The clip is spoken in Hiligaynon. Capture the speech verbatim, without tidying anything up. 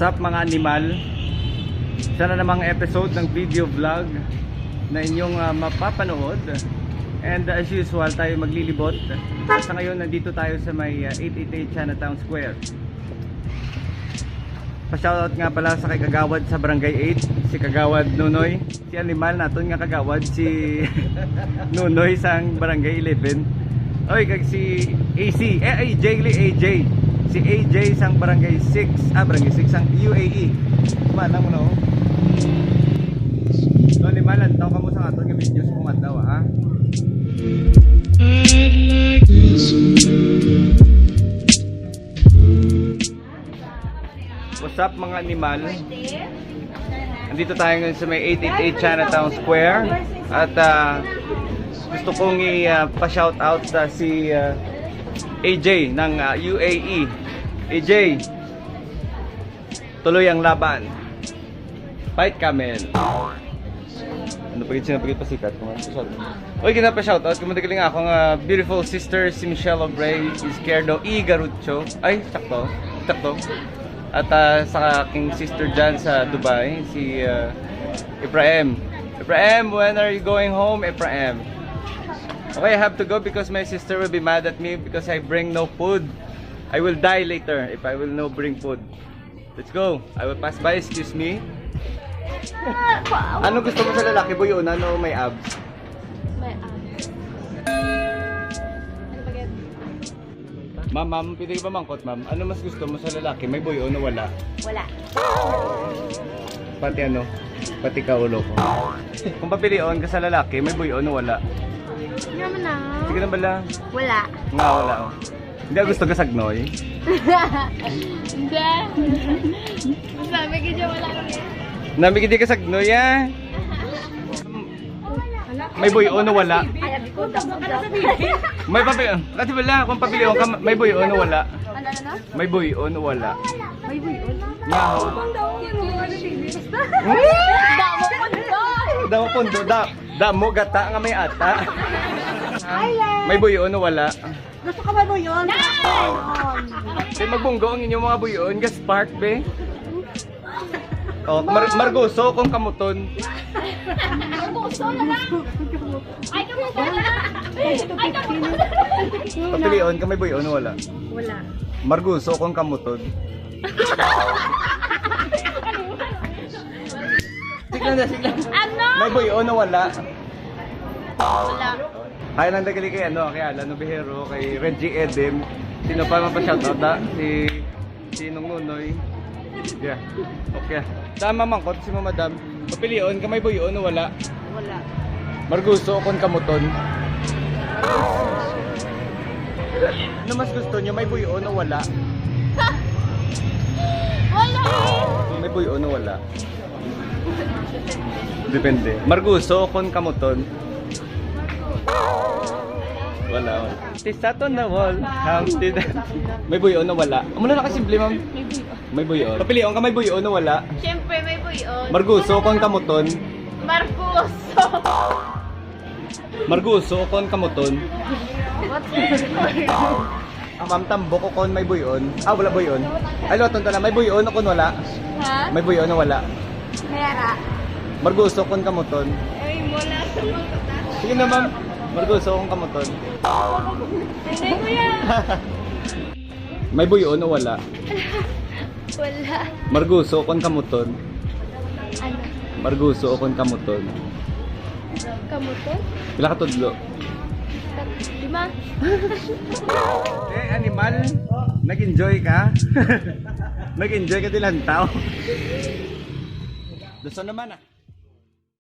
What's up, mga animal? Isa na namang episode ng video vlog na inyong, ah, mapapanood. And, ah, as usual, tayo maglilibot. At sa ngayon, nandito tayo sa may, ah, eight eight eight Chinatown Square. Pa-shoutout nga pala sa kay Kagawad sa Barangay eight, si Kagawad Nunoy. Si animal naton nga kagawad, si Nunoy sang Barangay eleven. Oy, kag si A C, eh, A J gali, A J. Si A J sang Barangay six, ah, Barangay six sang U A E. Manang mo na, oh. So, animal, lantaw kamo sa aton nga videos kung adlaw, ha? What's up, mga animal? Nandito tayo ngayon sa may eight eight eight Chinatown Square. At, ah, gusto kong i, ah, pa-shout out, ah, si, ah, A J ng, ah, U A E. A J, tuloy ang laban. Fight, camel. Ano pa gid siya, pa gid pasikat ko man. Sorry. Oy, ginapa-shoutout ko man galing ako nga beautiful sister, si Michelle Obray Izquierdo y Garucho. Ay, sakto. Sakto. At, ah, sa aking sister dyan sa Dubai, si, ah, Ephraim. Ephraim, when are you going home, Ephraim? Okay, I have to go because my sister will be mad at me because I bring no food. I will die later if I will no bring food. Let's go. I will pass by. Excuse me. Ano gusto mo sa lalaki, buy-on o may abs? May abs. Ano ba yan? Ma'am, ma'am, pwede ka ba mangkot, ma'am? Ano mas gusto mo sa lalaki? May buy-on o wala? Wala. Pati ano? Pati ka ulo ko. Kung papilion ka sa lalaki, may buy-on o wala? Hindi naman na. Sige na bala. Wala. Nga, wala, oh. Hindi gusto ka sagnoy? Hindi. Sabi ka dyan, wala ka. Nami, hindi ka sagnoy, ah. May buy-on o wala? Ay, abi ko, tama ka na sa baby. May papel. Kasi wala, kung papilion ka, may buy-on o wala? Ano, ano, ano? May buy-on o wala? May buy-on? Nga, oh. Ang daw yun, mga baby. Basta. Damo pondo. Damo pondo, da-, damo gata nga may ata. May buy-on o wala? Gusto ka ba buy-on? Di magbunggo ang inyong mga buy-on, ga-spark, be. Oh, mar-, margoso kung kamuton. Margoso na lang. Ay, kamuton na lang. Ay, kamuton na lang. Papilion ka, may buy-on o wala? Wala. Margoso kung kamuton. Sige na, sige na. Ano? May buy-on o wala? Wala. Hi lang daw gali kay, ano, kay Alan Ovejero, kay Reggie Eden. Sino pa mapa-shoutout, ha? Si, si Nung Nunoy. Yeah. Okay. Tama man ko si Mama Dam. Papilion ka, may buy-on o wala? Wala. Margoso o kon kamuton? Ano mas gusto nyo? May buy-on o wala? Wala. May buy-on o wala? Depende. Margoso o kon kamuton? Wala, wala. Tis that on the wall. Humpty Dumpty. May buy-on o wala? Amo na lang kasimple, ma'am. May buy-on. May buy-on. Papilion ka, may buy-on o wala? Siyempre, may buy-on. Margoso o kon kamuton? Margoso. Margoso o kon kamuton? What's this? Ma'am, tambok o kon may buy-on? Ah, wala buy-on. Ay, luwaton ta na. May buy-on o kon wala? Ha? May buy-on o wala? Mayara. Margoso o kon kamuton? Ay, wala. Sige na, ma'am. Margoso o kon kamuton? Hindi, kuya. May buy-on o wala? Wala. Margoso o kon kamuton? Ano? Margoso o kon kamuton? Kamuton? Pila ka tudlo? Tat-, lima. Eh, animal, nag-enjoy ka? Nag-enjoy ka dilantaw? Gusto naman, ah.